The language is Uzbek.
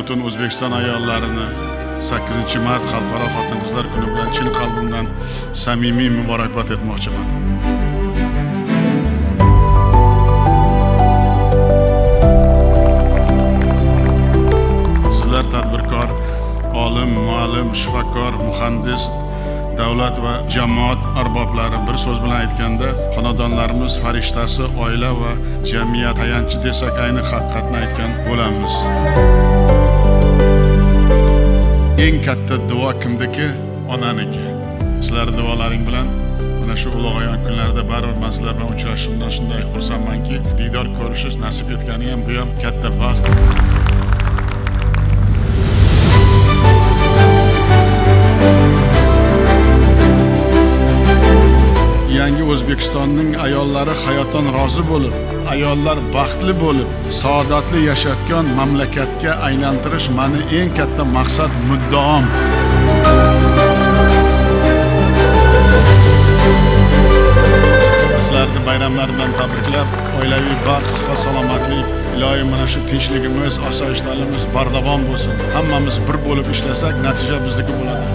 Butun O'zbekiston ayollarini 8 mart Xalqaro xotin-qizlar kuni bilan chin qalbimdan samimiy muborakbod etmoqchiman. Sizlar tadbirkor, olim, muallim, shifokor, muhandis, davlat va jamoat arboblari, bir so'z bilan aytganda xonadonlarimiz farishtasi, oila va jamiyat tayanchi desak ayni haqiqatni aytgan bo'lamiz. Eng katta duo kimniki? Onaniki. Sizlar duolaring bilan mana shu ulug'aygan kunlarda baribir men sizlar bilan uchrashishimdan shunday xursandmanki, diydor ko'rishish nasib etgani ham bu ham katta baxt. Yangi O'zbekistonning ayollari hayotdan rozi bo'lib, ayollar baxtli bo'lib, saodatli yashayotgan mamlakatga aylantirish meni eng katta maqsad muddaom. Sizlarni bayramlar bilan tabriklab, oilaviy baxt, sihat, salomatlik, iloyim mana shu tinchligimiz, osoyishtaligimiz bardavom bo'lsin. Hammamiz bir bo'lib ishlasak, natija bizniki bo'ladi.